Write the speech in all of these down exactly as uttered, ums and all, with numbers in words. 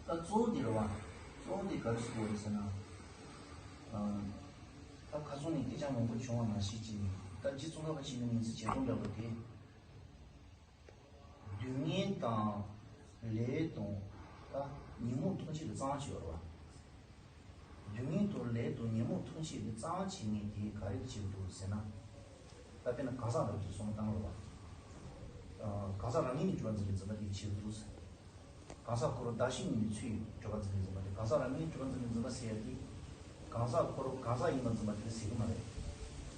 ད་གཙོ་བོ་དེ་རེད་བ། གཙོ་བོ་དེ་ག་རེ་ཟེར་དགོས་རེད་ཟེར་ན། ཨ། ད་ཁ་སང་ནས་སྐད་ཆ་མང་པོ་བྱུང་བ་ནང་བཞིན་གྱིས་ནི་ད་རྗེ་ཙོང་ཁ་པ་ཆེན་པོའི་ཉིན་མཚན་བྱེད་སྟངས་འདྲ་པོ་དེ། སྡུག་བསྔལ་དང་ལས་དང་ད་ཉོན་མོངས་ཐམས་ཅད་ཀྱི་གཙང་བྱས་ཡོད་རེད་བ། སྡུག་བསྔལ་དང་ལས་དང་ཉོན་མོངས་ཐམས་ཅད་ཀྱི་གཙང་བྱེད་མཁན་དེ་ག་རེ་བྱེད་ཀྱི་འདུག་ཟེར་ན། ད་དཔེར་ན་གང་ཟག་འདྲ་པོ་ཅིག་བསམ་བློ་བཏང་རོགས་བ། གང་ཟག་རང་ངོས་ནས་གྲུབ་པ་འཛིན་པའི་འཛིན་པ་དེ་བྱེད་ཀྱི་འདུག་ཟེར། གང་ཟག་ཁོ་རང་བདག་གཞན་གཉིས་ནས་ཚུར་གྲུབ་པ་འཛིན་པའི་འཛིན་པ་དེ། གང་ཟག་རང་ངོས་ནས་གྲུབ་པ་འཛིན་པའི་འཛིན་པ་ཟེར་ཡ་དེ། གང་ཟག་ཁོ་རང་གང་ཟག་ཡིན་པར་འཛིན་པ་དེ་ཟེར་གྱི་མ་རེད།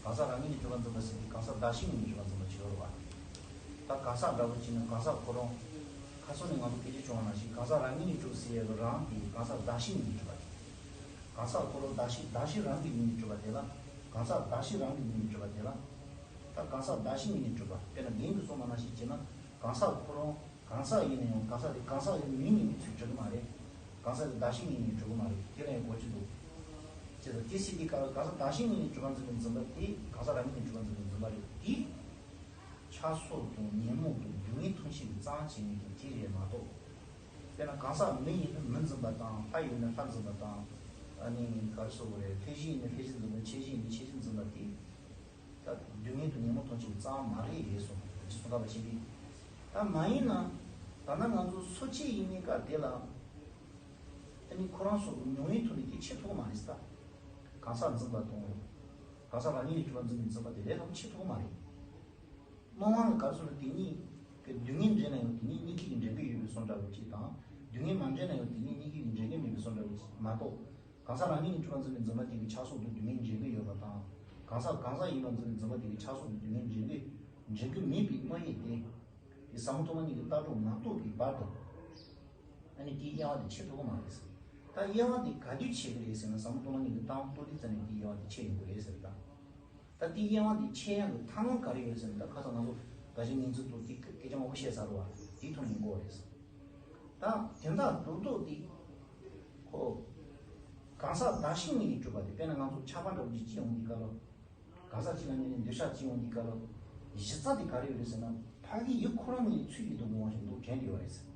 གང་ཟག་རང་ངོས་ནས་གྲུབ་པ་འཛིན་པ་ཟེར་དུས་གང་ཟག་བདག་གཞན་གཉིས་ནས་གྲུབ་པ་འཛིན་པ་བྱེད་ཀྱི་རེད་བ། ད་གང་ཟག་འདྲ་པོ་ཅིག་ནི་གང་ཟག་ཁོ་རང་། ཁ་སང་ནས་ང་ཚོ་སྐད་ཆ་བྱུང་བ་ནང་བཞིན་གང་ཟག་རང་ངོས་ནས་གྲུབ་ཟེར་ཡ་གི་རང་དེ་གང་ཟག་བདག་གཞན་གཉིས་ནས་གྲུབ་པ་དེ། གང་ཟག་ཁོ་རང་བདག་གཞན་བདག་གཞན་རང་གི་ངོས་ནས་གྲུབ་པ་དེ་ལ། གང་ཟག་བདག་གཞན་རང་གི་ངོས་ནས་གྲུབ་པ་དེ་ལ། ད་གང་ཟག་བདག་གཞན་ངོས་ནས་གྲུབ་པ། དཔེར་ན་རྒན་གྱིས་གསུངས་པ་ནང་བཞིན་བྱས་ན། གང་ཟག་ཁོ་རང་གང་ཟག་ཡིན་ན་ཡང་གང་ཟག་དེ་གང་ཟག་ཡིན་མིན་ངོས་ནས་ཚུར་གྲུབ་ཀྱི་མ་རེད། གང་ཟག་དེ་བདག་གཞན་ངོས་ནས་གྲུབ་ཀྱི་མ་རེད། དེ་ལ་ཡང་གོ་རྒྱུ་འདུག་བྱས་ཙང་དེ་སྲིད་དེ་ག་ལ་གང་ཟག་བདག་གཞན་ངོས་ནས་གྲུབ་པ་འཛིན་པའི་འཛིན་པ་དེ་གང་ཟག་རང་ངོས་ནས་གྲུབ་པ་འཛིན་པའི་འཛིན་པ་རེད་དེ། ཆགས་སོགས་དང་ཉོན་མོངས་དང་སྡུག་བསྔལ་ཐམས་ཅད་ཀྱི་གཙང་བྱེད་མཁན་དེ་རེད་མ་གཏོགས། དཔེར་ན་གང་ཟག་མི་ཡིན་ན་མི་འཛིན་པ་དང་ལྷ་ཡིན་ན་ལྷ་འཛིན་པ་དང་། ཨ་ནི་ག་རེ་ཟེར་དགོས་རེད། ལྷས་བྱིན་ཡིན་ན་ལྷས་བྱིན་འཛིན་པ། ཆས་བཞིན་ཡིན་ན་ཆས་བཞིན་འཛིན་པ་དེ། ད་སྡུག་བསྔལ་དང་ཉོན་མོངས་ཐམས་ཅད་ཀྱི་གཙང་མ་རེད་ཟེར་སོང་། རྗེ་ཙོང་ཁ་པ་ཆེན་པོས། ད་མ་ཡིན་ན། ད་ནང་ང་ཚོ་འཚོ་བྱེད་ཡིན་མིན་ག་དེ་ལ། ཨ་ནི་ཁོ་རང་ཚོ་མྱོང་བའི་ཐོག་ནས་དེ་ཆེ་ཐུབ་མ་རེད་ཟེར། ད་གང་ཟག་འཛིན་པ་དང་། གང་ཟག་རང་ཉིད་ནས་གྲུབ་པ་འཛིན་པའི་འཛིན་པ་དེ་ལས་སླ་པོ་ཆེ་ཐུབ་མ་རེད། སྣང་བ་ལ་ག་རེ་ཟེར་ན་དེ་གཉིས་ཀྱི་སྡུག་བསྔལ་འདྲེས་ན་ཡང་དེ་གཉིས་གཉིས་ཀའི་འདྲེན་གྱི་ཡོད་པའི་བཟོ་འདྲ་བོ་ཅིག་དང་། སྡུག་བསྔལ་མ་འདྲེས་ན་ཡང་དེ་གཉིས་གཉིས་ཀའི་འདྲེན་གྱི་མེད་པའི་བཟོ་འདྲ་བོ་ཅིག་མ་གཏོགས། གང་ཟག་རང་ཉིད་ནས་གྲུབ་པ་འཛིན་པའི་འཛིན་པ་དེ་གི་ཆགས་སོགས་དང་སྡུག་བསྔལ་འདྲེན་གྱི་ཡོད་པ་དང་། གང་ཟག་གང་ཟག་ཡིན་པར་འཛིན་པའི་འཛིན་པ་དེ་གི་ཆགས་སོགས་དང་སྡུག་བསྔལ་འདྲེན་གྱི་འདྲེན་གྱི་མེད་པའི་དངོས་ཡོད་དེ། དེ་ཟབ་མོ་སྟོང་པ་ཉིད་ཀྱི་ལྟ་གྲུབ་མ་རྟོགས་པའི་བར་དུ། ཨ་ནི་དེའི་དབྱེ་བ་དེ་ཕྱེ་ཐུབ་ཀྱི་མ་རེད་ཟེར། ད་དབྱེ་བ་དེ་ག་དུས་ཕྱེ་གི་རེད་ཟེར་ན། ཟབ་མོ་སྟོང་པ་ཉིད་ཀྱི་ལྟ་བ་རྟོགས་དུས་ཙམ་ནས་དེའི་དབྱེ་བ་དེ་ཕྱེ་ཡོང་གི་རེད་ཟེར། ད། ད་དེའི་དབྱེ་བ་དེ་ཕྱེ་ཡག་གི་ཐབས་ལམ་ག་རེ་ཡོད་ཟེར་ན། ད་ཁ་སང་ང་ཚོ་དགའ་ཞིང་ངེས་འཛིན་ཐོག་དེ་སྐད་ཆ་མང་པོ་བཤད་ཚར་བ། དེའི་ཐོག་ནས་ཡིན་དགོས་རེད་ཟེར། ད་དོན་དག་རྡོག་རྡོག་དེ། ཁོ། གང་ཟག་བདག་གཞན་གཉིས་ནས་གྲུབ་པ་དེ། དཔེར་ན་ང་ཚོ་ཆགས་པ་འདྲ་བོ་ཅིག་སྐྱེ་ཡོང་དུས་སྐབས་ལ། གང་ཟག་གཅིག་ལ་དམིགས་ནས་འདོད་ཆགས་སྐྱེ་ཡོང་དུས་སྐབས་ལ། གཞི་རྩ་དེ་ག་རེ་ཡོད་རེད་ཟེར་ན། ཕ་གི་ཡུལ་ཁོ་རང་ངོས་ནས་ཚུར་ཡིད་དུ་འོང་བ་ཞིག་འདུག་དྲན་གྱི་ཡོད་རེད་ཟེར།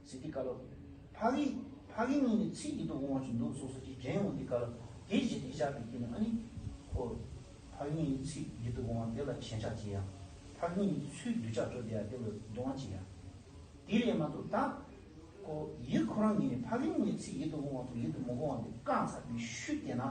ཟེར་དུས་སྐབས་ལ། ཕ་གི། ཕ་གི་ངོས་ནས་ཚུར་ཡིད་དུ་འོང་བ་ཞིག་འདུག་སོ་སོ་ཅིག་དྲན་ཡོང་དུས་སྐབས་ལ། དེ་གཞི་དེ་བཞག་པའི་དུས་ན་ཨ་ནི། ཁོ། ཕ་གི་ངོས་ནས་ཚུར་ཡིད་དུ་འོང་བ་དེ་ལ་ཞེན་ཆགས་སྐྱེ་ཡ། ཕ་གི་ངོས་ནས་ཚུར་འདོད་ཆགས་སྤྲོ་བསྡད་ཡ་དེ་ལ་གདུང་བ་སྐྱེ་ཡ། དེ་རེད་མ་གཏོགས་ད། ཁོ་ཡུལ་ཁོ་རང་ངོས་ནས་ཕ་གི་ངོས་ནས་ཚུར་ཡིད་དུ་འོང་བ་དང་ཡིད་དུ་མི་འོང་བ་དེ་བཀག་ཚར་བའི་ཤུལ་དེ་ན།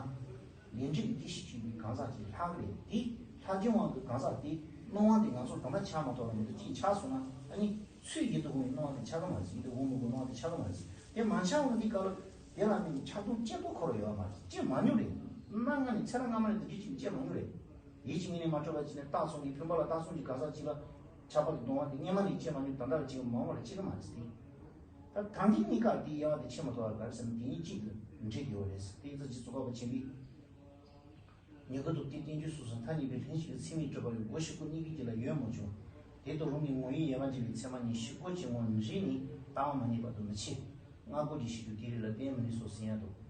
ལས་འབྲས་ཀྱི་རྟེན་གཞི་གཅིག་པའི་གང་ཟག་ཅིག་ལྷག་གི་རེད་དེ། ལྷག་བྱུང་བ་གི་གང་ཟག་དེ་སྣང་བ་དེ་ང་ཚོ་གང་ལྟར་ཆགས་མ་ཐུབ་ལ་མི་འདུག་ཅིག་ཆགས་སོང་ན་ཨ་ནི། ཚུར་ཡིད་དུ་འོང་བའི་སྣང་བ་དེ་ཆགས་ཀྱི་མ་རེད། ཡིད་དུ་འོང་མི་དགོས་སྣང་བ་དེ་ཆགས་ཀྱི་མ་རེད། དེ་མ་ཆགས་འོང་དུས་སྐབས་ལ་དེ་ལ་ནི་ཆགས་སྡང་གཅིག་པོ་འཁོར་ཡོད་མ་རེད། སྐྱེ་མ་མྱོང་རེད། གནའ་སྔ་ནས་ཚེ་རབས་སྔ་མ་ནས་འདི་འདྲ་ཅིག་སྐྱེ་མ་མྱོང་རེད། ཡིད་ཀྱི་ངོས་ནས་མ་གྲུབ་པ་ཅིག་ནས་རྟགས་སོང་གི་སྤུན་པ་ལ་རྟགས་སོང་གི་གང་ཟག་ཅིག་ལ་ཆགས་པ་གི་གདུང་བ་དེ་སྔ་མ་ནས་སྐྱེ་མ་མྱོང་། ད་ལྟ་ལ་སྐྱེ་མ་འོངས་པ་ལ་སྐྱེ་གི་མ་རེད་ཟེར། ད་ད་འདི་གཉིས་ཀ་དེའི་དབྱེ་བ་དེ་ཕྱེ་མ་ཐུབ་པ་ག་རེ་ཟེར་ན་དེ་གཉིས་གཅིག་ཏུ་འདྲེས་ཡོད་རེད་ཟེར། དེ་ཡིན་ཙང་རྗེ་ཙོང་ཁ་པ་ཆེན་པོས། ཉེ་དགུ་དང་དེའི་རྟེན་འབྱུང་སོ་སོ་མཐའ་གཉིས་པའི་ལྷན་ཅིག་ཏུ་ཚད་མས་གྲུབ་པ་ཡི་སྒོ་བཞི་པོ་གཉིས་ཀྱི་རྒྱུད་ལ་ཡོད་མ་བྱུང་། དེ་དང་རུང་གི་ངོ་བོའི་དབྱེ་བ་འབྱེད་པའི་ཚད་མ་གཉིས་བཞི་པོ་ཅན་ངོ་འདྲེས་ནས་རྟག་པ་མ་རྙེད་པ་དང་མི་ཕྱེད། སྔ་རྒོལ་གྱི་ཕྱིར་དུ་དེའི་རིགས་ལ་བརྟེན་མི་ནུས་སོ་ཟེར་ཡ་དང་།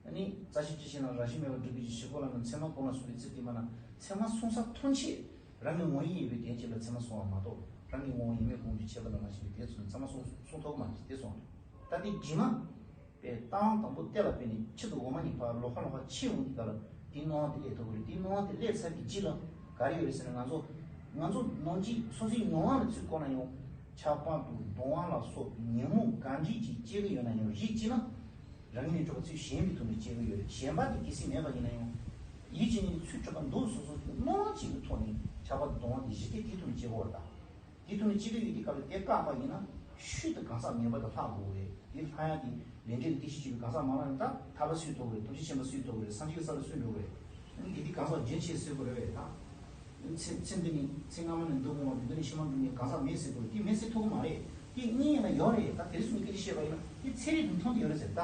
ཨ་ནི་རྩ་ཤེ་སྤྱི་ཤེ་ན་རང་བཞིན་མེད་པར་སྒྲུབ་པའི་གཞི་བཞི་པོ་ལ་ནི་ཚད་མ་གོང་ལ་སོགས་པའི་ཚིག་དེ་མ་ན་ཚད་མ་གསུངས་ས་ཐམས་ཅད་རང་གི་ངོ་བོ་ཡིན་པའི་དོན་གཅིག་ལ་ཚད་མ་གསུངས་པ་མ་གཏོགས་རང་གི་ངོ་བོ་ཡིན་མིན་གོང་དུ་ཆད་པ་ལ་མ་ཞེན་པའི་དེ་ཚོ་ཚད་མ་གསུངས་གསུངས་ཐུབ་ཀྱི་མ་རེད་དེ་གསུངས་རེད། ད་དེ་རྗེས་མ། པའི་ལྟ་བ་དང་པོ་གཏད་ལ་ཕེབས་ནས་ཕྱི་དང་འོག་མ་གཉིས་བར་ལོག་ཁ་ལོག་ཁ་ཕྱེ་འོང་དུས་སྐབས་ལ་དེའི་སྣང་བ་དེ་སླེབས་ཐུབ་ཀྱི་རེད། དེའི་སྣང་བ་དེ་སླེབས་ཚར་བའི་རྗེས་ལ་ག་རེ་ཡོད་རེད་ཟེར་ན་ང་ཚོ། ང་ཚོ་ནང་གི་སོ་སོའི་མྱོང་བ་ལ་ཚུར་བཀོད་ན་ཡང་ཆགས་པ་དང་གདུང་བ་ལ་སོགས་པའི་ཉོན་མོངས་ག་འདྲས་ཅིག་སྐྱེ་གི་ཡོད་ན་ཡང་རིགས་གཅིག་ན་རང་ངོས་ནས་གྲུབ་པ་ཚུར་ཞེན་པའི་ཐོག་ནས་སྐྱེ་གི་ཡོད་རེད། ཞེན་པ་དེ་གལ་སྲིད་མེད་པ་ཡིན་ན་ཡང་ཡིད་ཀྱི་ངོས་ནས་ཚུར་གྲུབ་པ་འདུག་སོ་སོ་དེ་སྣང་བ་གཅིག་གི་ཐོག་ནས་ཆགས་པ་དང་གདུང་བ་དེ་གཞི་དེ་དེའི་ཐོག་ནས་སྐྱེ་གི་ཡོད་རེད་ད། དེ་དུས་ནས་ཅི་འདྲ་ཡོད་དེ་སྐབས་ལ་དེ་བཀག་པ་ཡིན་ན་ཤུལ་དུ་གང་ཟག་ངན་པ་དང་ལྷག་དགོས་རེད། དེ་ལྷག་ཡ་དེ་ལས་འབྲས་ཀྱི་རྟེན་གཞི་བྱེད་པའི་གང་ཟག་མ་ལྷག་ན་ད་ཐར་པ་སུས་ཐོབ་རེད། ཐམས་ཅད་མཁྱེན་པ་སུས་ཐོབ་རེད། སངས་རྒྱས་ཀྱི་ས་ལ་སུས་འགྲོ་རེད། ཨ་ནི་དེ་དུས་གང་ཟག་རྒྱུན་ཆད་ཟེར་དགོས་རེད་བས་ད། ཚེ་ཚེ་འདི་ནས་ཚེ་སྔ་མ་ནས་འདུག་འོང་བ་དེ་འདི་ནས་ཕྱི་མ་འདུག་ནས་གང་ཟག་མེད་ཟེར་དགོས་རེད། དེ་མེད་ཟེར་ཐུབ་ཀྱི་མ་རེད། དེ་དངོས་ཡིན་ན་ཡོད་རེད། ད་དེ་རིང་སང་ཉིན་སྐད་ཆ་བཤད་པ་ཡིན་ན་དེ་ཚན་རིག་དང་མཐུན་གྱི་ཡོད་རེད་ཟེར་ད།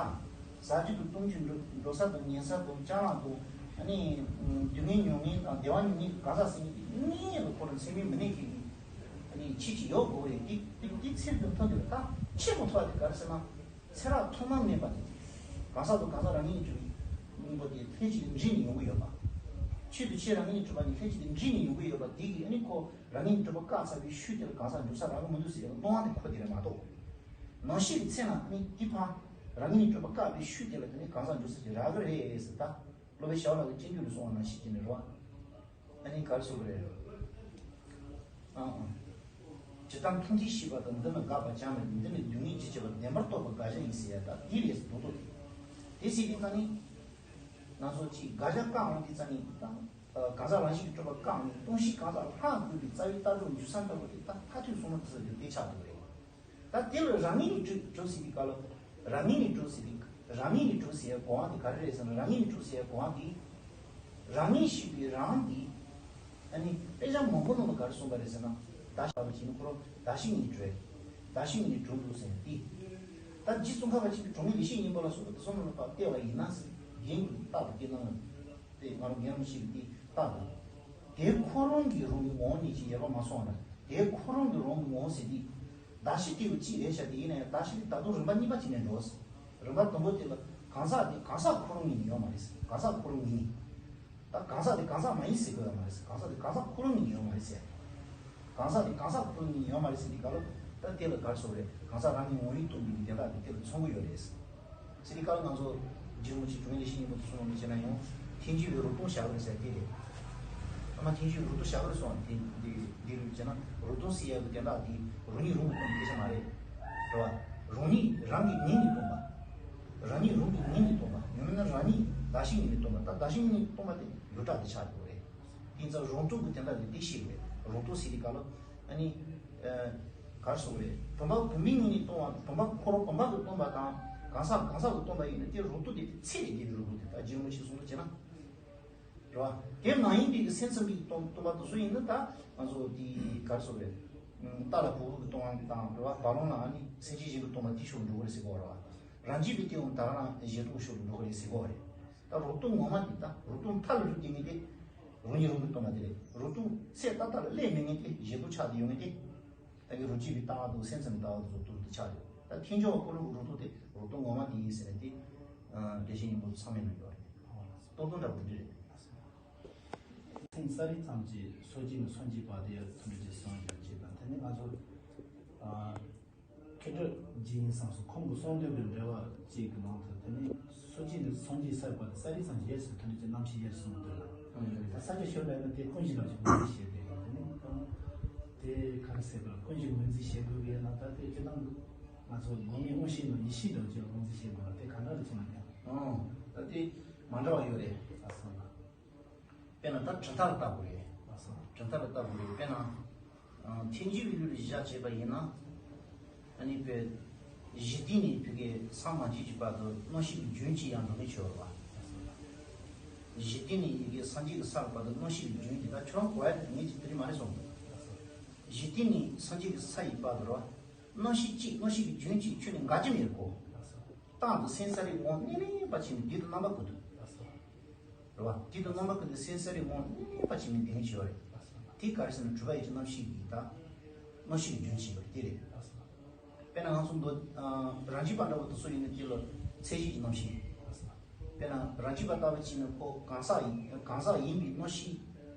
ཟ་རྒྱུ་དང་བཏུང་རྒྱུ་འགྲོ་འགྲོ་ས་དང་ཉལ་ས་དང་ཅ་ལག་དང་ཨ་ནི་སྡུག་བསྔལ་མྱོང་མཁན་དང་བདེ་བ་མྱོང་མཁན་གྱི་གང་ཟག་ཟེར་མཁན་དེ་དངོས་ཡིན་ལ་ཁོ་རང་ཚད་མའི་མི་གནས་མཁན་གྱི་ཨ་ནི་ཆོས་ཅིག་ཡོད་དགོས་རེད། དེ་དེ་དེ་ཚན་རིག་དང་མཐུན་གྱི་རེད་ད། ཕྱེད་པོ་ཐོག་དེ་ག་རེ་ཟེར་ན། ཚེ་རབས་ཐོག་མ་མེད་པ་དེ། གང་ཟག་དང་གང་ཟག་རང་ཉིད་ཀྱི་སྙིང་པོ་དེ་ལྷན་ཅིག་ཏུ་འདྲེས་ནས་ཡོང་གི་ཡོད་པ། ཆོས་དང་ཆོས་རང་ཉིད་གྲུབ་པ་ནི་ལྷན་ཅིག་ཏུ་འདྲེས་ནས་ཡོང་གི་ཡོད་པ་དེ་གིས་ཨ་ནི་ཁོ་རང་ཉིད་གྲུབ་པ་བཀག་ཚར་བའི་ཤུལ་དེར་གང་ཟག་འགྲུབ་ས་རག་གི་མི་འདུག་ཟེར་ཡང་སྣང་བ་དེ་ཁོ་དེ་རེད་མ་གཏོགས། ནང་ཤེས་ཀྱི་ཚེ་ན་ནི་ཏི་ཕ་རང་ཉིད་ནས་གྲུབ་པ་བཀག་པའི་ཤུལ་དེ་ལ་དེ་ནི་གང་ཟག་འགྲོ་ས་ཅིག་རག་གི་རེད་ཟེར། ད་སློབ་དཔོན་ཞྭ་བ་ལྷ་གིས་སྤྱོད་འཇུག་ལ་གསུངས་པ་ནང་བཞིན་བྱས་ནས་རེད་བ། ཨ་ནི་ག་རེ་གསུངས་པ་རེད། ཨང་ཨང་། ཇི་ལྟར་མཐོང་ཐོས་ཤེས་པ་དང་། འདི་ནི་དགག་པ་ཅང་མེད་པ། འདི་ནི་སྡུག་བསྔལ་ཇི་ཆེ་བ། བདེན་པར་རྟོགས་པ་དགག་བྱ་ཡིན་ཟེར་ཡ། ད་འདི་རེད་ཟེར་རྡོག་རྡོག་དེ། དེ་ཟེར་དུས་ད་ནི་ང་ཚོ་ཅིག་དགག་བྱ་བཀག་འོང་དུས་ད་ནི་ད་གང་ཟག་རང་བཞིན་གྱིས་གྲུབ་པ་བཀག་ནས་སྟོང་ཞིང་གང་ཟག་ལྷག་དགོས་པའི་རྩ་བའི་ལྟ་གྲུབ་འཇུག་ས་འདྲ་བོ་དེ་ད་མཐར་ཐུག་སོང་ན་དེ་ཟེར་རྒྱུ་དེ་ཆགས་འདུག་རེད། ད་དེ་ལ་རང་ངོས་ནས་གྲུབ་གྲུབ་ཟེར་དུས་སྐབས་ལ། རང་ངོས་ནས་གྲུབ་ཟེར་དུས། རང་ངོས་ནས་གྲུབ་ཟེར་ཡའི་གོ་བ་དེ་ག་རེ་རེད་ཟེར་ན། རང་ངོས་ནས་གྲུབ་ཟེར་ཡའི་གོ་བ་དེ། རང་ངོས་ཤེས་པའི་རང་དེ། ཨ་ནི་དཔེ་ཆ་མང་པོ་ནང་ལ་ག་རེ་གསུངས་པ་རེད་ཟེར་ན། བདག་ཤེས་པ་ཅིག་ནི་ཁོ་རང་བདག་ཤེས་ངོས་ནས་གྲུབ། བདག་ཤེས་ངོས་ནས་གྲུབ་འདུག་ཟེར་ཏེ། ད་རྗེ་ཙོང་ཁ་པ་ཆེན་པོས་གྲངས་ངེས་ལེགས་བཤད་སྙིང་པོ་ལ་སོགས་པ་དེ་ཚོ་ནང་ལ་ཕར་བལྟས་པ་ཡིན་ན་ཟེར། རྒྱན་གྱི་རྟགས་དང་དེ་ནང་ལ། དེ་ང་རང་རྒན་རབས་ཤིག་གིས་དེ་བཏགས་འདུག་དེ་ཁོ་རང་གི་རང་གི་ངོ་བོ་ཉིད་ཀྱིས་ཡོད་པ་མ་སོང་བ་ལ། དེ་ཁོ་རང་གི་རང་གི་ངོ་བོ་ཟེར་དུས། གདགས་གཞི་དེ་བས་གཅིག་རེད་ཤག་དེ་ཡིན་ན་ཡང་གདགས་གཞི་དེ་ད་དུང་རིམ་པ་གཉིས་པ་ཅིག་ནས་འགྲོ། རིམ་པ་དང་པོ་དེ་ལ་གང་ཟག་དེ་གང་ཟག་ཁོ་རང་ཉིད་ནས་ཡོད་མ་རེད་ཟེར། གང་ཟག་ཁོ་རང་ཉིད་ནས། ད་གང་ཟག་དེ་གང་ཟག་མ་ཡིན་ཟེར་དགོས་ཡོད་མ་རེད་ཟེར། གང་ཟག་དེ་གང་ཟག་ཁོ་རང་ཉིད་ནས་ཡོད་མ་རེད་ཟེར། གང་ཟག་དེ་གང་ཟག་ཁོ་རང་ཉིད་ནས་ཡོད་མ་རེད་ཟེར་དུས་སྐབས་ལ། ད་དེ་ལ་ག་རེ་ཟེར་དགོས་རེད། གང་ཟག་རང་གི་ངོ་བོས་སྟོང་པའི་དོན་དག་དེ་དེ་ལ་མཚུངས་ཀྱི་ཡོད་རེད་ཟེར། ཟེར་དུས་སྐབས་ལ་ང་ཚོ་རྗེ་རིན་པོ་ཆེ་གྲངས་ངེས་ལེགས་བཤད་སྙིང་པོ་དེ་གསུངས་པ་ནང་བཞིན་བྱས་ན་ཡང་། ཐལ་འགྱུར་བའི་རབ་སྟོང་བཞག་པ་རེད་ཟེར་དེ་རེད། ཨ་མ་ཐལ་འགྱུར་བའི་རབ་སྟོང་བཞག་པ་རེད་གསུངས་པ་དེ་འདི་འདི་རུ་བྱས་ན། རབ་སྟོང་ཟེར་ཡག་གི་དོན་དག་དེ་རང་ཉིད་རང་གི་སྟོང་པའི་སྐད་ཆ་མ་རེད། རེད་བ། རང་ཉིད་རང་གི་ངོས་ནས་སྟོང་པ། རང་ཉིད་རང་གི་ངོས་ནས་སྟོང་པ། ཡང་མིན་ན་རང་ཉིད་གདགས་གཞི་ངོས་ནས་སྟོང་པ། ད་གདགས་གཞི་ངོས་ནས་སྟོང་པ་དེ་ཡོངས་གྲགས་དེ་ཆགས་འགྲོ་གི་རེད། དེ་ཙང་རབ་སྟོང་གི་དོན་དག་དེ་དེ་ཤེས་དགོས། རབ་སྟོང་ཟེར་དུས་སྐབས་ལ། ཨ་ནི། ཨ། ག་རེ་ཟེར་དགོས་རེད། བུམ་པ་བུམ་པའི་ངོས་ནས་སྟོང་པ། བུམ་པ་ཁོ་རང་བུམ་པ་གིས་སྟོང་པ་དང་། གང་ཟག་གང་ཟག་གིས་སྟོང་པ་ཡིན་ན་དེ་རབ་སྟོང་དེ་ཚད་ལས་བརྒལ་བའི་རབ་སྟོང་དེ། ད་རྗེ་རིན་པོ་ཆེས་གསུངས་པ་བྱས་ན། རེད་བ། དེ་མ་ཡིན་པའི་གི་སེམས་ཙམ་པའི་སྟོང་སྟོང་པ་དེ་ཚོ་ཡིན་ན། ད་ང་ཚོ་དེ་ག་རེ་ཟེར་དགོས་རེད། རྟ་ལ་བུ་གུ་གིས་སྟོང་བ་དང་། རེད་བ། བ་ལང་ལ་ཨ་ནི་སེམས་ཅན་གཞན་གྱིས་སྟོང་པ་དེའི་ཕྱོགས་འགྲོ་གི་རེད་ཟེར་གོ་རེད་བ། རང་རྒྱུད་པའི་སྟེང་དུ་ད་ག་རང་གཞན་སྟོང་ཕྱོགས་འགྲོ་གི་རེད་ཟེར་གོ་རེད། ད་རབ་སྟོང་ངོ་མ་དེ། ད་རབ་སྟོང་མཐའ་ལ་རུབ་ཀྱི་ངེས་དེ། རང་ཉིད་རང་གིས་སྟོང་པ་དེ་རེད། རབ་སྟོང་ཚད་ཏག་ཏག་ལ་སླེབས་མེད་ངེས་དེ། གཞན་སྟོང་ཆགས་བསྡད་ཡོད་ངེས་དེ། ད་གི་རབ་བྱེད་པའི་ལྟ་བ་དང་སེམས་ཙམ་ལྟ་བ་དེ་ཚོ་དུར་དུ་ཆགས་ཡོད། ད་ཐལ་འགྱུར་བ་ཁོ་རང་གི་རབ་སྟོང་དེ་རབ་སྟོང་ངོ་མ་དེ་ཡིན་ཟེར་ནས་དེ། ལེགས་བཤད་སྙིང་པོ་ཚང་མའི་ནང་ཡོད་རེད། སྟོང་སྟོང་འདྲ་པོ་དེ་འདྲ་རེད། སེམས་ས་རིས་ཙམ་གྱིས་སོ་སྐྱེ་ནས་སངས་རྒྱས་བར་དུ་ཡང་མཐུན་སྒྲིལ་གྱི་གསུང་ཡང་བྱེད་པ། དེ་ནི་ང་ཚོ། ཨ། མཁས་གྲུབ་རྗེ་ཉིད་ཚང་སོགས་ཁོང་གི་གསུང་འདོན་པའི་འགྲེལ་པ་གཅིག་གི་ནང་དུ། དེ་ནི་སོ་སྐྱེ་ནས་སངས་རྒྱས་སར་བར་དུ་ས་རིས་ཙམ་གྱིས་ཡར་སོང་མཐུན་སྒྲིལ་གྱི་རྣམ་ཤེས་ཡར་སོང་འདོད་ལ། ད་ས་སྐྱ་ཆོས་ལ་ཡིན་ན་དེ་ཀུན་གཞི་ལ་ཞིག་ངོས་འཛིན་བྱས་ཏེ། དེ་ནི་དེ་ག་རེ་ཟེར་དགོས། ཀུན་གཞི་ངོས་འཛིན་བྱེད་དགོས་པའི་ནང་ད་ལྟའི་སྤྱིར་བཏང་ང་ཚོ་སྒོམ་མེད་མངོན་ཤེས་ནང་ཡེ་ཤེས་དང་བཅས་ངོས་འཛིན་བྱེད་དགོས་ལ། དེ་ག་འདྲ་རེད་གསུངས་ན། ཨང་། ད་དེ་མ་འདྲ་བ་ཡོད་རེད། ཨ་སོང་ལ། དཔེར་ན་ད་གྲུབ་མཐའ་ལ་ལྟ་དགོས་རེད། ཨ་སོང་། གྲུབ་མཐའ་ལ་ལྟ་དགོས་རེད། དཔེར་ན། ཨ། ཐལ་འགྱུར་བའི་ལུགས་ལ་གཞི་བཞག་བྱས་པ་ཡིན་ན། ཨ་ནི་དཔེ། གཞི་རྟེན་ནས་ཕ་གི་སངས་མ་རྒྱས་ཀྱི་བར་དུ་རྣམ་ཤེས་ཀྱི་རྒྱུན་གཅིག་ཡང་འགྲོ་མི་ཆོག་པ། གཞི་རྟེན་ནས་ཡི་གེ་སངས་རྒྱས་ཀྱི་སར་བར་དུ་རྣམ་ཤེས་ཀྱི་རྒྱུན་གཅིག། ད་ཁྱོད་རང་གོ་ཡ་དེ་ངས་ཅིག་དེ་རིང་མ་རེད་གསུངས་འདུག་གཞི་རྟེན་ནས་སངས་རྒྱས་ཀྱི་ས་ཡི་བར་དུ་རོ། རྣམ་ཤེས་གཅིག། རྣམ་ཤེས་ཀྱི་རྒྱུན་གཅིག་ཁྱོན་ནས་འགག་གི་མེད་གོ། རྟག་ཏུ་སེམས་ས་རིས་ངོ་བོ་གནས་ལེགས་པ་ཅིག་ནས་རྡུལ་དུ་རྣམ་པ་ཀུན་ཏུ། རེད་བ། རྡུལ་དུ་རྣམ་པ་ཀུན་ཏུ་སེམས་ས་རིས་ངོ་བོ་གནས་ལེགས་པ་ཅིག་ནས་ལྡན་གྱི་ཡོད་རེད། དེ་ག་རེ་ཟེར་ན་གྲུབ་པ་ཡུལ་གྱི་རྣམ་ཤེས་ཀྱི། ད་རྣམ་ཤེས་ཀྱི་རྒྱུན་ཅིག་ཡོད་རེད། དེ་རེད། དཔེར་ན་ང་ཚོ་མདོ། ཨ། རང་རྒྱུད་པ་འདྲ་བོ་དེ་ཚོ་ཡིན་ན་དེ་ལ་ཚད་གཞི་གི་རྣམ་ཤེས། དཔེར་ན་རང་རྒྱུད་པ་ལྟ་བུ་བྱས་ན་ཁོ་གང་ཟག་ཡིན། གང་ཟག་ཡིན་པའི་རྣམ་ཤེས།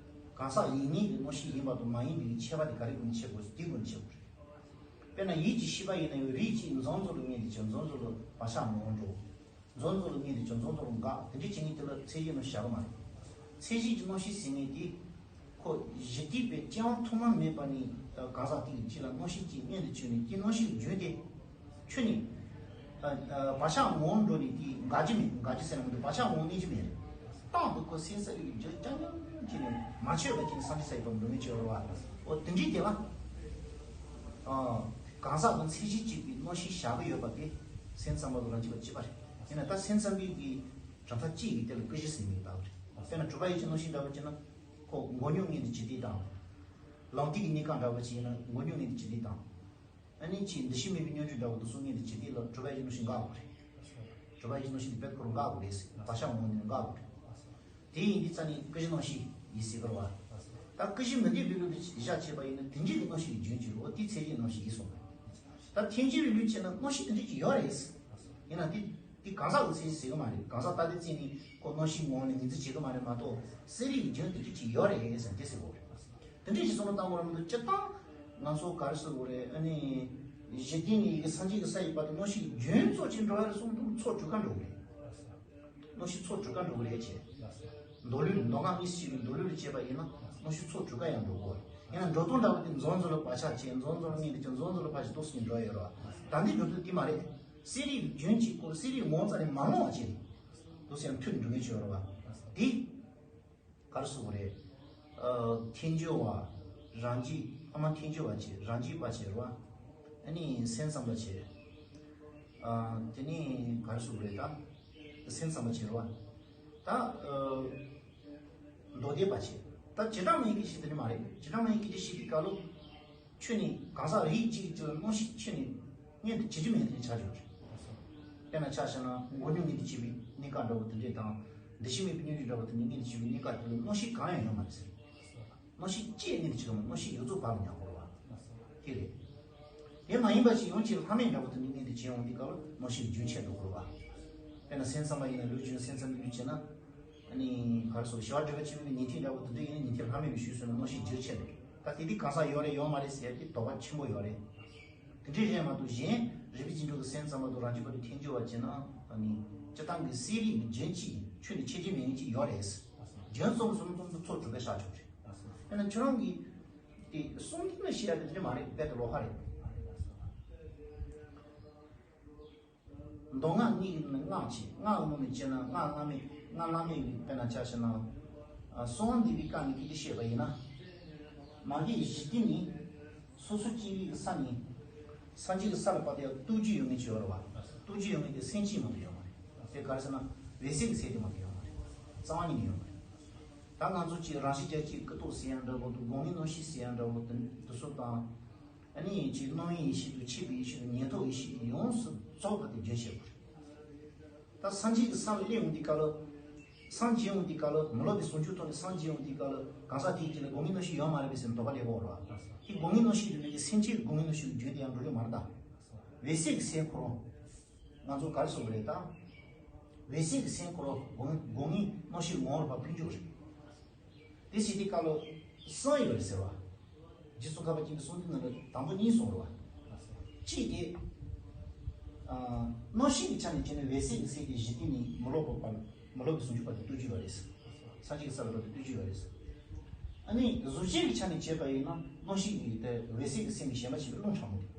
གང་ཟག་ཡིན་ངེས་ཀྱི་རྣམ་ཤེས་ཡིན་པ་དང་མ་ཡིན་པའི་ཁྱད་པར་དེ་ག་རེ་སྒོ་ནས་ཕྱེ་དགོས། དེ་སྒོ་ནས་ཕྱེ་དགོས་རེད། དཔེར་ན་ཡིད་ཀྱི་ཤེས་པ་ཡིན་ན་ཡང་རིགས་གཅིག་འཛོམས་འཛོམས་ལ་ངེས་ཏེ་ཅི། འཛོམས་འཛོམས་ལ་བག་ཆགས་ངོ་བོ་འགྲོ། འཛོམས་འཛོམས་ལ་ངེས་ཏེ་ཅི། འཛོམས་འཛོམས་ལ་འགག་དེ་འདྲ་བྱེད་ངེས་དེ་ལ་ཚད་གཞི་རྣམ་ཤེས་བཞག་གི་མ་རེད། ཚད་གཞི་གི་རྣམ་ཤེས་ཟེར་ངེས་དེ། ཁོ་གཞི་རྟེན་པའི་སྐྱེ་བ་ཐོག་མ་མེད་པ་ནས་གང་ཟག་དེ་གི་རྒྱུད་ལ་རྣམ་ཤེས་གཅིག་མངོན་དུ་གྱུར་ནས། དེ་རྣམ་ཤེས་ཀྱི་རྒྱུན་དེ་ཁྱོན་ནས། ཨ། ཨ། བག་ཆགས་ངོ་བོ་འགྲོ་ནས་དེ་འགག་གི་མེད། འགག་གི་ཟེར་ན་མི་འདུག་བག་ཆགས་ངོ་བོ་གནས་ཀྱི་མེད་རེད། རྟག་ཏུ་ཁོ་སེམས་ས་རིས་ཀྱི་རྒྱུན་རྐྱང་རྐྱང་གཅིག་ནས་མ་ཆོད་པ་ཅིག་ནས་སངས་རྒྱས་ས་ཡི་བར་འགྲོ་མི་ཆོད་རེད་བ། འོ་དེ་འདྲའི་དེ་ལ། ཨ། གང་ཟག་དང་ཚད་གཞི་གཅིག་པའི་རྣམ་ཤེས་བཞག་གི་ཡོད་པ་དེ་སེམས་ཙམ་པ་དང་རང་རྒྱུད་པ་གཅིག་པ་རེད། ཡིན་ན་ད་སེམས་ཙམ་པའི་གི་གྲུབ་མཐའ་གཅིག་གི་དེ་ལ་ཀུན་གཞི་ཟེར་མི་ལྟ་བུ་རེད། དཔེར་ན་གྲུབ་པ་ཡུལ་གྱི་རྣམ་ཤེས་འདྲ་བོ་བྱས་ན། ཁོ་མགོ་རྙོག་ངེས་ཏེ་ཅི་སྟེ་དང་། ལང་སྟེ་གི་གནས་སྐབས་འདྲ་བོ་བྱས་ན་མགོ་རྙོག་ངེས་ཏེ་ཅི་སྟེ་དང་། ཨ་ནི་ཅིག་འདུ་ཤེས་མེད་པའི་སྙོམས་འཇུག་འདྲ་བོ་དེ་ཚོ་ངེས་ཏེ་ཅི་སྟེ་ལ་གྲུབ་པ་ཡུལ་གྱི་རྣམ་ཤེས་འགག་དགོས་རེད། གྲུབ་པ་ཡུལ་གྱི་རྣམ་ཤེས་དེ་རྦད་ཁོ་རང་འགག་དགོས་རེད་ཟེར། བག་ཆགས་ངོ་བོ་ནས་འགག་དགོས་རེད། དེ་ཡིན་དུས་ཙ་ནི་ཀུན་གཞི་རྣམ་ཤེས་ཡིན་ཟེར་གི་རེད་བ། ད་ཀུན་གཞི་མི་ལྡན་པའི་ལུགས་དེ་བཞག་བྱས་པ་ཡིན་ན་དེ་འདྲའི་གི་རྣམ་ཤེས་ཀྱི་རྒྱུན་གྱི་འོ་དེ་ཚད་གཞི་རྣམ་ཤེས་ཡིན་གསུངས་པ་རེད། ད་ཐལ་འགྱུར་བའི་ལུགས་བྱས་ན་རྣམ་ཤེས་དེ་འདྲ་ཅིག་ཡོད་རེད། ཡིན་ན་དེ་དེ་གང་ཟག་གི་ཚད་གཞི་ཟེར་གི་མ་རེད། གང་ཟག་ལྟ་དེ་བཙལ་ནས་ཁོ་རྣམ་ཤེས་ངོ་བོ་ནས་ངོས་འཛིན་བྱེད་གི་མ་རེད་མ་གཏོགས། གསལ་རིག་གི་རྒྱུན་དེ་འདྲ་ཅིག་ཡོད་རེད་ཟེར་དེ་ཟེར་གི་རེད། དེ་འདྲ་ཞིག་བསམ་བློ་བཏང་དགོས་རེད་མི་འདུག་སྤྱིར་བཏང་ང་ཚོ་ག་རེ་ཟེར་དགོས་རེད། ཨ་ནི། གཞི་རྟེན་ནས་ཡི་གེ་སངས་རྒྱས་ཀྱི་ས་ཡི་བར་དུ་མནོ་ཤེས་རྒྱུན་རྫོགས་ཅིག་འགྲོ་ཡ་རེད་གསུངས་དུས་ཚོགས་གྲུབ་ཀ་འགྲོ་གི་རེད། མནོ་ཤེས་ཚོགས་གྲུབ་ཀ་འགྲོ་གི་རེད་ཅེས། མདོ་ལུས་མདོ་སྔགས་གཉིས་སུ་ཕྱེ་བའི་མདོ་ལུས་ལ་བྱས་པ་ཡིན་ན་མནོ་ཤེས་ཚོགས་གྲུབ་ཀ་ཡང་འགྲོ་གོ། ཡིན་ན་འགྲོ་སྟངས་འདྲ་བོ་དེ་མཛོ་མཛོ་ལ་བག་ཆགས་བྱས། མཛོ་མཛོ་ལ་གཉེན་དུ་བྱས། མཛོ་མཛོ་ལ་ཕར་ཞིག་འདུག་སེ་འགྲོ་ཡོད་རེད་བ། ད་འདི་འགྲོ་དུས་དེ་མ་རེད། གསེར་རིགས་རྒྱུན་གཅིག་སྐོར། གསེར་རིགས་ངོ་བོ་རྩ་ནས་མ་ལོངས་པ་ཅིག་རེད། འདུག་སེ་ཡང་མཐུད་འགྲོ་མཁན་ཅིག་ཡོད་རེད་བ། དེ། ག་རེ་ཟེར་དགོས་རེད། ཨ། ཐལ་འགྱུར་བ། རང་རྒྱུད། ཨ་མ་ཐལ་འགྱུར་བ་བྱས། རང་རྒྱུད་པ་བྱས་རེད་བ། ཨ་ནི་སེམས་ཙམ་པ་བྱས། ཨ། དེ་ནི་ག་རེ་ཟེར་དགོས་རེད་ད། སེམས་ཙམ་པ་བྱས་རེད་བ། ད། ཨ། མདོ་སྡེ་པ་བྱས། ད་བྱེ་བྲག་སྨྲ་བའི་སྐད་ཆ་དེ་ནི་མ་རེད། བྱེ་བྲག་སྨྲ་བའི་སྐད་ཆ་བཤད་དུས་སྐབས་ལ། ཁྱོད་ནི་གང་ཟག་རིགས་གཅིག་གི་ཆེད་དུ་མནོ་ཤེས་ཁྱོད་ནི་མངོན་དུ་བྱེད་རྒྱུ་མེད་དེ་ཆགས་ཡོད་རེད། དཔེར་ན་ཆ་བཞག་ན་མགོ་རྙོག་མངོན་དུ་བྱེད་པའི་གནས་སྐབས་འདྲ་བོ་དེ་འདྲས་དང་། འདུ་ཤེས་མེད་པའི་སྙོམས་འཇུག་འདྲ་བོ་དེ་འདྲས་མངོན་དུ་བྱེད་པའི་གནས་སྐབས་དེ་ལ་མནོ་ཤེས་གང་ཡང་ཡོད་མ་རེད་ཟེར། མནོ་ཤེས་ཅི་ཡང་མངོན་དུ་བྱེད་ཀྱི་མ་རེད། མནོ་ཤེས་ཡོངས་རྫོགས་བར་ལ་ཉམས་དགོས་རེད་བ། དེ་རེད། དེ་མ་ཡིན་པ་ཞིག་ཡོང་ཕྱིར་ལྷག་མེད་འདྲ་བོ་དེ་འདྲས་མངོན་དུ་བྱེད་འོང་དུས་སྐབས་ལ་མནོ་ཤེས་རྒྱུན་ཆད་འགྲོ་དགོས་རེད་བ། དཔེར་ན་སེམས་ཙམ་པ་ཡིན་ན་ལུས་རྒྱུན། སེམས་ཙམ་པའི་ལུས་བྱས་ན། ཨ་ནི་ག་རེ་ཟེར། ཞི་བ་སྒྲིབ་པ་ཆེན་པོའི་ཉན་ཐོས་འདྲ་བོ་དེ་འདྲས་ཡིན་ན་ཉན་ཐོས་ལྷག་མེད་པའི་ཞུས་སོང་ན་མནོ་ཤེས་རྒྱུན་ཆད་འགྲོ། ད་དེ་དུས་གང་ཟག་ཡོད་རེད་ཡོད་མ་རེད་ཟེར་ཡ་དེ་དོགས་པ་ཆེན་པོ་ཡོད་རེད། དེ་འདྲའི་རེད་མ་གཏོགས་གཞན་རིག་པའི་རྗེས་འགྲོ་གི་སེམས་ཙམ་པ་དང་རང་རྒྱུད་པ་དེ་ཐལ་འགྱུར་བ་བྱས་ན། ཨ་ནི་སྤྱིར་བཏང་གི་གསེར་རིགས་རྒྱུན་གཅིག་ཁྱོན་ནས་ཆད་རྒྱུ་མེད་མཁན་གཅིག་ཡོད་རེད། རྒྱུན་རྫོགས་སོང་ཙང་ཚོགས་གྲུབ་ཀ་ཆགས་ཆོག་རེད། དཔེར་ན་ཁྱོད་རང་གིས་དེ་གསུང་རྟེན་ལ་བཤད་ཡ་དེ་འདྲ་མ་རེད། རྦད་དེ་ལོགས་ཀ་རེད། མདོ་སྔགས་གཉིས་ཀྱི་སྔགས་བྱས། སྔགས་ཀྱི་ངོ་ནས་བྱས་ན་སྔགས་བླ་མེད། སྔགས་བླ་མེད་ཀྱི་དཔེར་ན་ཆ་བཞག་ན། ཨ། གསང་བ་འདུས་པའི་སྐབས་ནས་སྐད་ཆ་བཤད་པ་ཡིན་ན། མ་གི་གཞི་རྟེན་ནི་སོ་སོ་སྐྱེ་བོའི་ས་ནས་སངས་རྒྱས་ཀྱི་ས་ལ་བར་དུ་ཡང་གཏོགས་རྒྱུ་ཡོད་མཁན་ཅིག་ཡོད་རེད་བ། གཏོགས་རྒྱུ་ཡོད་མཁན་དེ་སེམས་ཅན་མང་པོ་ཡོད་མ་རེད། དེ་ག་རེ་ཟེར་ན་འོད་གསལ་གྱི་སེམས་དེ་མང་པོ་ཡོད་མ་རེད། རྩ་བ་ཉིད་ནས་ཡོད་མ་རེད། ད་ང་ཚོ་ཅིག་རང་བཞིན་རྒྱ་སྐྱེད་ཀྱི་རྟོག་ཟེར་ཡ་འདྲ་བོ་དང་། སྒོམ་མེད་མནོ་ཤེས་ཟེར་ཡ་འདྲ་བོ་དང་དེ་ཚོ་དང་། ཨ་ནི་ཅིག་སྣང་བའི་ཡེ་ཤེས་དང་། མཆེད་པའི་ཡེ་ཤེས་དང་། ཉན་ཐོས་ཡེ་ཤེས་ཡོངས་སུ་རྫོགས་པ་དེ་རྒྱུན་ཆད་པ་རེད། ད་སངས་རྒྱས་ཀྱི་ས་ལ་སླེབས་ཡོང་དུས་སྐབས་ལ། སངས་རྒྱས་ཡོང་དུས་སྐབས་ལ། མི་སློབ་པའི་ཟུང་འཇུག་ཐོབ་ནས་སངས་རྒྱས་ཡོང་དུས་སྐབས་ལ་གང་ཟག་དེའི་རྒྱུད་ལ་སྒོམ་མེད་མནོ་ཤེས་ཡོད་མ་རེད་པས་ཟེར་ནས་དོགས་པ་སླེབས་ཡོད་རེད་བ། དེ་སྒོམ་མེད་མནོ་ཤེས་རེད་མེད་ཀྱི་སེམས་ཅན་སྒོམ་མེད་མནོ་ཤེས་ཀྱི་རྒྱུན་དེ་ཡང་འགྲོ་རྒྱུ་མ་རེད་ད། འོད་གསལ་གྱི་སེམས་ཁོ་རང་། ང་ཚོ་ག་རེ་ཟེར་དགོས་རེད་ད། འོད་གསལ་གྱི་སེམས་ཁོ་རང་སྒོམ་སྒོམ་མེད་མནོ་ཤེས་ངོ་བོར་ཕར་འཕེན་རྒྱུ་རེད། དེ་བྱེད་དུས་སྐབས་ལ་གསུམ་ཡོད་རེད་ཟེར་བ། རྗེ་ཙོང་ཁ་པ་ཅན་གྱི་གསུང་རྟེན་ནང་ལ་དང་པོ་གཉིས་གསུངས་རེད་བ། གཅིག་དེ། ཨ། མནོ་ཤེས་ཀྱི་ཆ་ནས་བྱས་ན་འོད་གསལ་གྱི་སེམས་དེ་གཞི་རྟེན་ནས་མི་སློབ་པ་བར། མི་སློབ་པའི་ཟུང་འཇུག་བར་དུ་གཏོགས་རྒྱུ་ཡོད་རེད། སངས་རྒྱས་ཀྱི་ས་ལ་བར་དུ་གཏོགས་རྒྱུ་ཡོད་རེད། ཨ་ནི་གཟུགས་ཅན་གྱི་ཆ་ནས་བྱས་པ་ཡིན་ན་མནོ་ཤེས་ཀྱི་དེ་འོད་གསལ་གྱི་སེམས་ཀྱི་ཞེན་པ་ཆེན་པོའི་རླུང་ཕྲ་མོ་དེ།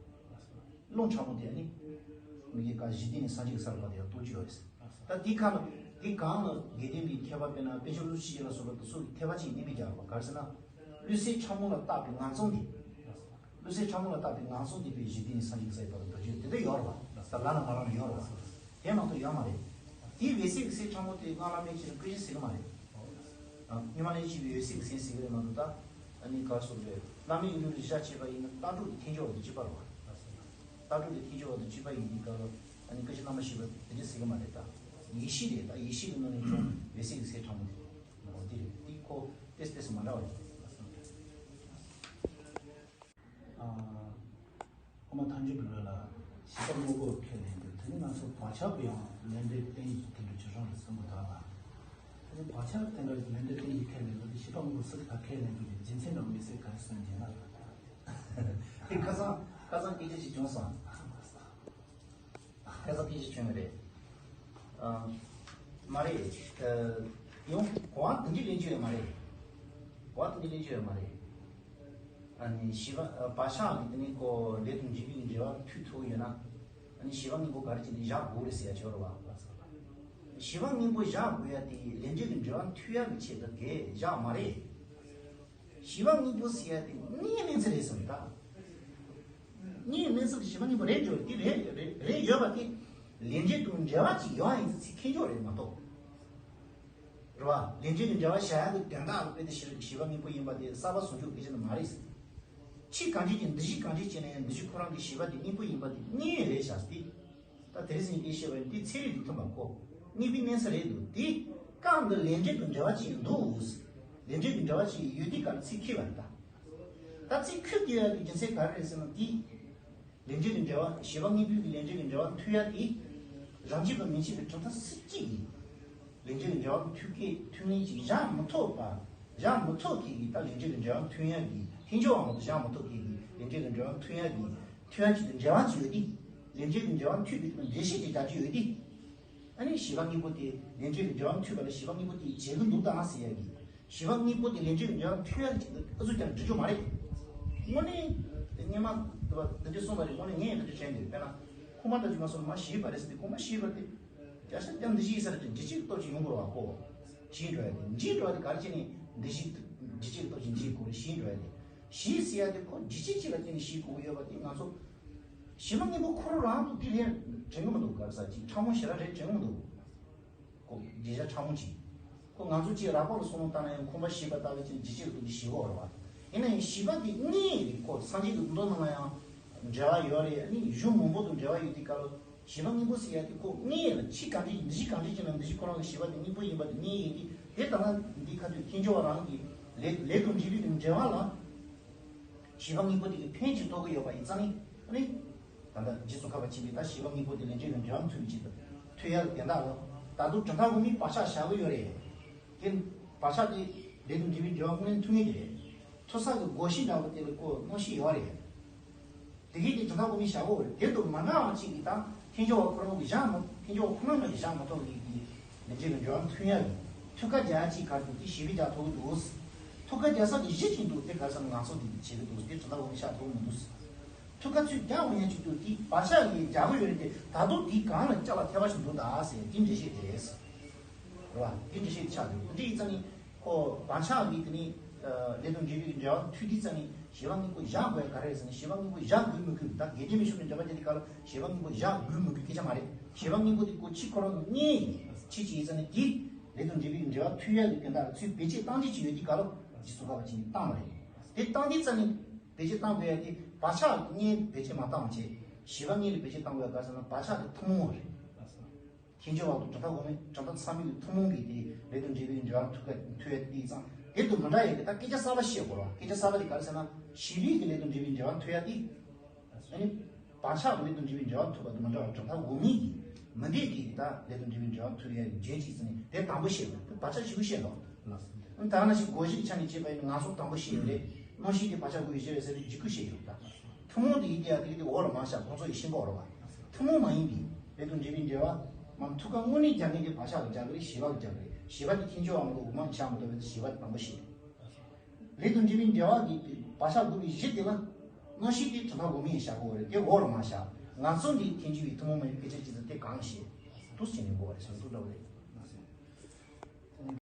རླུང་ཕྲ་མོ་དེ་ནི། མི་དགེ་བཀའ་བཞི་སྡེ་ནས་སངས་རྒྱས་ཀྱི་ས་ལ་བར་དུ་ཡང་གཏོགས་རྒྱུ་ཡོད་རེད། ད་དེའི་ཁ་ལ་དེ་གང་ལ་དགེ་ལྡན་པའི་མཁས་པ་དཔེར་ན་དཔལ་འབྱོར་བློ་གྲོས་ཆོས་རྒྱལ་ལ་སོགས་པ་དེ་ཚོ་གིས་འཐད་པ་ཅིག་བསྣན་པའི་རྒྱག་པ་ག་རེ་ཟེར་ན། བློ་གསལ་ཕྲ་མོ་ལ་བཏགས་པའི་ངང་ཚུལ་འདི། བློ་གསལ་ཕྲ་མོ་ལ་བཏགས་པའི་ངང་ཚུལ་འདི་པའི་གཞི་རྟེན་ནས་སངས་རྒྱས་ཀྱི་ས་ལ་བར་དུ་གཏོགས་རྒྱུ་དེ་འདྲ་ཡོད་རེད་བ། ད་ལ་ལ་མ་ལ་ལ་ཡོད་རེད་བ། དེ་མ་གཏོགས་ཡོད་མ་རེད། དེའི་འོད་གསལ་གྱི་སེམས་ཕྲ་མོ་དེ་སྔགས་བླ་མེད་ཅིག་ལ་སྐུ་བཞི་ཟེར་གི་མ་རེད། ཨ། སྔགས་བླ་མེད་ཅིག་པའི་འོད་གསལ་གྱི་སེམས་ཟེར་གི་རེད་མ་གཏོགས་ད། ཨ་ནི་ག་རེ་ཟེར་དགོས་རེད། བླ་མེད་ཡིན་ལུགས་ལ་གཞི་བཞག་བྱས་པ་ཡིན་ན་ལྟ་གྲུབ་དེ་ཐལ་འགྱུར་བ་དང་གཅིག་པ་རེད་བ། ལྟ་གྲུབ་དེ་ཐལ་འགྱུར་བ་དང་གཅིག་པ་ཡིན་དུས་སྐབས་ལ་ཨ་ནི་སྐད་ཆ་བླ་མ་ཞེས་པ་དེ་འདྲ་ཟེར་གི་མ་རེད་ད། ཡེ་ཤེས་རེད་ད། ཡེ་ཤེས་ཀྱི་ནང་ནས་བྱུང་འོད་གསལ་གྱི་སེམས་ཕྲ་མོ་དེ། འོ་དེ་རེད། དེ་ཁོ་ཏེས་ཏེས་མ་འདྲ་བ་རེད། ཨ། ཨ་མ་ཐམས་ཅད་པའི་ལུས་ལ་བྱིས་པ་དངོས་པོར་ཁས་ལེན་རྒྱུ། དེ་ནི་ང་ཚོ་བག་ཆགས་པའི་ཡང་ལས་འབྲས་རྟེན་གཞི་དེ་འདྲ་ཅིག་རང་རེད་བསམ་གི་འདུག་ལ། དེ་ནི་བག་ཆགས་དེ་འདྲ་ལས་འབྲས་རྟེན་གཞི་ཁས་ལེན་ན་དེ་བྱིས་པ་དངོས་པོ་སུ་གིས་ད་ཁས་ལེན་རྒྱུ་རེད། རྒྱུ་མཚན་དང་དམིགས་བསལ་ག་རེ་གསུངས་ཡིན་ན། དེ་ཁ་སང་ཁ་སང་སྐད་ཆ་ཅིག་བྱུང་སོང་། ཁ་སང་སྐད་ཆ་བྱུང་བ་རེད། ཨ། མ་རེད། ཨ། ཡང་གོ་བ་འདི་འདྲ་ལེན་རྒྱུ་ཡོད་མ་རེད། གོ་བ་འདི་འདྲ་ལེན་རྒྱུ་ཡོད་མ་རེད། ཨ་ནི་བྱིས་པ། ཨ། བག་ཆགས་ཀྱི་དེ་ནི་ཁོ་ལས་དང་འབྲས་བུའི་འབྲེལ་བ་མཐུད་ཐུབ་ཡོད་ན། ཨ་ནི་བྱིས་པ་དངོས་པོ་ག་རེ་བྱས་ནས་བཞག་དགོས་རེད་ཟེར་ཡ་ཅིག་ཡོད་རེད་བ། བྱིས་པ་དངོས་པོ་བཞག་དགོས་ཡ་དེ་ལས་འབྲས་ཀྱི་འབྲེལ་བ་མཐུད་ཡ་གི་ཆེད་དུ་གས་བཞག་མ་རེད། བྱིས་པ་དངོས་པོ་ཟེར་ཡ་དེ་གནས་མིན་ཚེ་རེད་ཟེར་ད། གནས་མིན་ཚེ་བྱིས་པ་དངོས་པོ་རེད་འགྲོ་དེ་རེད་རེད་རེད་ཡོད་པ་དེ། ལས་འབྲས་དང་འབྲེལ་བ་ཅིག་ཡོད་ཡིན་ཚེ་ཁེ་འཇོག་རེད་མ་གཏོགས། རེད་བ། ལས་འབྲས་ཀྱི་འབྲེལ་བ་བྱ་ཡག་གི་དོན་དག་ལ་དཔེ་དེ་བྱིས་པ་དངོས་པོ་ཡིན་པ་དེ་གསར་པ་བཟོ་འཇོག་གི་ཆེད་དུ་མ་རེད། ཕྱིས་གང་ཅི་ཅི་འདུ་ཤེས་གང་ཅི་ཅི་ནས་འདུ་ཤེས་ཁོ་རང་གི་བྱིས་པ་དེ་དངོས་པོ་ཡིན་པ་དེ་གནས་རེད་བྱ་སྟེ། ད་དེ་རིང་སང་ཉིན་སྐད་བཤད་པ་ཡིན་དུས་ཚན་རིག་ལ་མཐུན་པ་ཁོ་དངོས་པོའི་གནས་ས་རེད་འདུག་དེ་སྐབས་འདི་ལས་འབྲས་ཀྱི་འབྲེལ་བ་ཅིག་འདུག་ལས་འབྲས་ཀྱི་འབྲེལ་བ་ཅིག་ཡོད་དུས་ག་ལ་ཚིག་འཁྱོལ་བ་རེད་ད། ད་ཚིག་འཁྱོལ་དགོས་ཡ་གི་རྒྱུ་མཚན་ག་རེ་རེད་ཟེར་ན་དེ། ལས་འབྲས་ཀྱི་འབྲེལ་བ། བྱིས་པ་དངོས་པོའི་གི་ལས་འབྲས་ཀྱི་འབྲེལ་བ་མཐུད་ཡ་དེ། རང་རྒྱུད་པ་མན་ཆད་པའི་གྲུབ་མཐའ་སུ་གཅིག་གིས། ལས་འབྲས་ཀྱི་འབྲེལ་བ་མཐུད་མཁན་མཐུད་མཁན་ཅིག་བཞག་མི་ཐུབ་པ། བཞག་མི་ཐུབ་མཁན་གྱི་ད་ལས་འབྲས་ཀྱི་འབྲེལ་བ་མཐུད་ཡ་གི་ཐེ་ཇོ་བ་མ་གཏོགས་བཞག་མི་ཐུབ་མཁན་གྱི་ལས་འབྲས་ཀྱི་འབྲེལ་བ་མཐུད་ཡ་གི་ མཐུན་ཡ་གཅིག་དང་འབྲེལ་བ་གཅིག་ཡོད་དེ། ལས་འབྲས་ཀྱི་འབྲེལ་བ་མཐུན་པའི་འགྲེལ་བཤད་ཅིག་རྒྱག་རྒྱུ་ཡོད་དེ། ཨ་ནི་བྱིས་པ་གཉིས་པོ་དེ་ལས་འབྲས་ཀྱི་འབྲེལ་བ་མཐུན་པ་ལ་བྱིས་པ་གཉིས་པོ་དེ་བྱེད་ཀྱི་འདུག་དང་ཟེར་ཡ་གི། བྱིས་པ་གཉིས་པོ་དེ་ལས་འབྲས་ཀྱི་འབྲེལ་བ་མཐུན་ཡ་གཅིག་ཏུ་ཨ་ཚུགས་ཀྱང་འགྲིག་རྒྱུ་མ་རེད། དངོས་གནས་སྔོན་མ་འདི་འདྲ་གསུངས་པ་རེད། དངོས་གནས་ངས་འདི་འདྲ་དྲན་འདུག་དཔེར་ན་ཁུངས་མ་ལྟ་རྒྱུ་མ་སོང་མ་བྱིས་པ་རེད་ཟེར་ཏེ། ཁུངས་མ་བྱིས་པ་དེ་བརྒྱ་ཆ་བརྒྱ་འདི་ཞིག་ས་རེད་དེ་འདི་ཞིག་སྟོབས་ཀྱིས་ཡོང་དགོས་པ་གོ། བྱིས་འགྲོ་ཡ་དེ་འཇིག་འགྲོ་བ་དེ་ག་རེ་བྱས་ནས་འདི་ཞིག་འདི་ཞིག་སྟོབས་ཀྱིས་འཇིག་དགོས་རེད། བྱིས་འགྲོ་ཡ་དེ། བྱིས་ཟེར་ཡ་དེ་ཁོ་འཇིག་བྱེད་ཅིག་ལ་བརྟེན་ནས་བྱིས་དགོས་ཀྱི་ཡོད་པ་དེ་ང་ཚོ་བྱིས་པ་གཉིས་པོ་ཁོ་རང་རང་དུ་དེ་ལས་དྲན་གི་མི་འདུག་ག་རེ་ཟེར་ཅིག་ཕྲ་མོ་ཞེ་དྲག་རེད་དྲན་གི་མི་འདུག་ཁོ་བརྗོད་བྱ་ཕྲ་མོ་ཅིག་ཁོ་ང་ཚོ་ཅིག་རགས་པ་ལ་སོང་བ་ལྟ་ན་ཡང་ཁོ་མ་ཤེས་པ་ལྟ་བུ་ཅིག་འཇིག་བྱེད་དུ་ཞིག་གོ་རེད་བ། ཡིན་ན་ཡང་བྱིས་པ་དེ་གཉིས་རེད། ཁོ་སངས་རྒྱས་ཀྱི་སྐུ་མདོ་ནང་ལ་ཡང་འབྲེལ་བ་ཡོད་རེད། ཨ་ནི་གཞུང་མང་པོ་དང་འབྲེལ་བ་ཡོད་དུས་སྐབས་ལ་བྱིས་པ་གཉིས་པོ་ཟེར་ཡ་དེ་ཁོ་གཉིས་ལ་ཕྱི་གང་འདྲ་འདི་ཕྱི་གང་འདྲ་ཅིག་ན་འདི་ཕྱི་ཁོ་རང་གི་བྱིས་པ་དེ་གཉིས་པོ་ཡིན་པ་དེ་གཉིས་ཡིན་གྱི། དེ་ལྟ་ན་འདི་ཁ་ཐུག་ཐེག་མཆོག་པ་རང་གི་ལས་ལས་དང་འབྲས་བུའི་འབྲེལ་བ་ལ། བྱིས་པ་གཉིས་པོ་དེ་གི་ཕན་ཅིག་ཐོགས་ཀྱི་ཡོད་པ་ཡིན་ཙང་ནི། ཨ་ནི། ད་ལྟ་རྗེས་སུ་མཁས་པ་ཆེན་པོས་ད་བྱིས་པ་གཉིས་པོ་དེ་ལས་འབྲས་ཀྱི་འབྲེལ་བ་མཐུན་པའི་ཆེད་དུ་མཐུན་ཡ་དེ་དག་ལ། ད་དུང་གྲུབ་མཐའ་དབུ་མའི་བག་ཆགས་བཞག་གི་ཡོད་རེད། དེ་བག་ཆགས་དེ་ལས་དང་འབྲས་བུའི་འབྲེལ་བ་དངོས་གནས་མཐུན་ངེས་དེ་རེད། མཐུན་ས་གི་བགོ་བཤའ་འདྲ་པོ་དེ་ལ་ཀོ་གནོན་ཤེས་ཡོད་རེད། དེ་གས་དེ་གྲུབ་མཐའ་དབུ་མའི་བཞག་གི་ཡོད་རེད། དེ་དང་མ་འདྲ་བ་ཅིག་གིས་ད་ཐེག་མཆོག་པ་ཁོ་རང་གིས་བཞག་མ། ཐེག་མཆོག་པ་ཁོ་རང་གིས་བཞག་མ་ཐུབ་པའི་གི། ལས་འབྲས་ཀྱི་འབྲེལ་བ་མཐུན་ཡ་གི་ཐུགས་ཁ་རྒྱག་ཅིག་གར་འདུག་དེ་ཞིབ་པའི་རྒྱག་ཐུབ་ཀྱི་འདུག་ཐུགས་ཁ་རྒྱག་ས་གི་གཞི་ཅིག་འདུག་དེ་གར་སང་ང་ཚོ་དེ་བྱེད་ཀྱི་འདུག་དེ་གྲུབ་མཐའ་དབུ་མའི་བཞག་ཐུབ་མི་འདུག་ཐུགས་ཁ་ཚུར་རྒྱག་འོང་ཡ་ཅིག་འདུག་དེ་བག་ཆགས་ཀྱིས་རྒྱག་གི་ཡོད་རེད་དེ། ད་དུང་དེ་གང་ལ་ལྕགས་ལ་ཐལ་བ་ཞིག་འདུག་ད་ཟེར་དེ་འགྲེལ་བཤད་དེ་རེད། རེད་བ། དེ་འགྲེལ་བཤད་དེ་ཆགས་འདུག་དེ་འདྲ་ཡིན་ཙང་ནི་ཁོ་བག་ཆགས་ཀྱིས་དེ་ནི་ལས་དང་འབྲས་བུའི་འབྲེལ་བ་མཐུན་དུས་ཙང་ནི་བྱིས་པ་གཉིས་པོ་བཞག་དགོས་ཡ་ག་རེ་རེད་ཟེར་ན། བྱིས་པ་གཉིས་པོ་བཞག་དགོས་མི་དགོས་ད་དགེ་ལྡན་མི་ཤོར་བའི་འགྲེལ་པ་དེ་དེ་ག་ལ་བྱིས་པ་གཉིས་པོ་བཞག་དགོས་མི་དགོས་སྐད་ཆ་མ་རེད། བྱིས་པ་གཉིས་པོ་དེ་ཁོ་གཅིག་ཁོ་རང་གི་གཉེན་ཡིན། ཕྱི་ཅིག་ཡིན་ཙང་ནི་དེ་ལས་དང་འབྲས་བུའི་འབྲེལ་བ་མཐུན་ཡ་གི་དོན་དག་ལ་ཚུར་བེད་སྤྱོད་བཏང་རྒྱུ་ཅིག་ཡོད་དུས་ག་ལ་རྗེས་སུ་དགའ་བ་ཅིག་བཏང་བ་རེད། དེ་བཏང་དུས་ཙང་ནི་བེད་སྤྱོད་བཏང་དགོས་ཡ་དེ་བག་ཆགས་ཀྱི་གཉེན་བེད་སྤྱོད་མ་བཏང་བ་བྱས། བྱིས་པ་གཉིས་ལ་བེད་སྤྱོད་བཏང་དགོས་ཡ་ག་ཟེར་ན་བག་ཆགས་ཀྱི་ཐུན་མོང་བ་རེད། ཐེག་མཆོག་པ་དང་གྲུབ་མཐའ་དབུ་མའི་གྲུབ་མཐའ་ཚང་མའི་ཐུན་མོང་གི་དེ་ལས་དང་འབྲས་བུའི་འབྲེལ་བ་མཐུན་ཁ་མཐུན་ཡ་དེ་ཙང་དེ་དང་མི་འདྲ་ཡ་གི་ད་སྐད་ཆ་གསར་པ་བཤད་དགོས་རེད་བ། སྐད་ཆ་གསར་པ་དེ་ག་རེ་ཟེར་ན་བྱིས་པའི་གི་ལས་དང་འབྲས་བུའི་འབྲེལ་བ་མཐུན་ཡ་དེ། ཨ་ནི། བག་ཆགས་ཀྱི་ལས་དང་འབྲས་བུའི་འབྲེལ་བ་མཐུན་པ་དང་མི་འདྲ་བ་གྲུབ་མཐའ་དབུ་མའི་གི་མི་འདྲ་གི་ད་ལས་དང་འབྲས་བུའི་འབྲེལ་བ་མཐུན་ཡ་རྒྱན་ཅིག་ཟེར་ནས་དེ་དང་པོ་བཤད་དགོས། དེ་བག་ཆགས་བཞི་པོ་བཤད་འདུག་ཨ་ནི་ད་ནང་བཞིན་བགོ་བཤའི་ཆ་ནས་བྱས་པ་ཡིན་ན་ང་ཚོ་དང་པོ་བཤད་ཡོད་རེད། གནོན་ཤུགས་དེ་བག་ཆགས་དགུ་ཡི་བཞི་རེད་ཟེར་བའི་འཇིགས་སྐུལ་བཤད་ཡོད་ད། ཐུན་མོང་དེ་ཡིན་དེ་ཡ་དེ་གི་དེ་འོག་ལ་མ་བཞག་ཁོང་ཚོ་ཡི་ཤེས་འགོག་རོགས་པ། ཐུན་མོང་མ་ཡིན་པའི་ལས་དང་འབྲས་བུའི་འབྲེལ་བ་མ་མཐུན་ཁ་དངོས་གནས་རྒྱག་མཁན་དེ་བག་ཆགས་ལ་རྒྱག་གི་རེད། བྱིས་པ་ལ་རྒྱག་གི་རེད། བྱིས་པ་དེ་ཐེག་མཆོག་པ་མ་གཏོགས་དབུ་མ་བཞག་མ་ཐུབ་པས་བྱིས་པ་དེ་དང་པོ་བཤད། ལས་དང་འབྲས་བུའི་འབྲེལ་བ་གི་བག་ཆགས་དགུ་པའི་གཞི་དེ་ལ་གནོན་ཤུགས་དེ་གྲུབ་མཐའ་དབུ་མའི་བཞག་དགོས་རེད། དེ་འོག་ལ་མ་བཞག་ང་ཚོ་འདི་ཐེག་མཆོག་པའི་ཐུན་མོང་མ་ཡིན་སྐད་ཆ་ཅི་ཙམ་དེ་གང་བཤད་འདུག་ཟེར་ནས་འགོ་བ་རེད་ཟེར་འདུག་ལབ་རེད།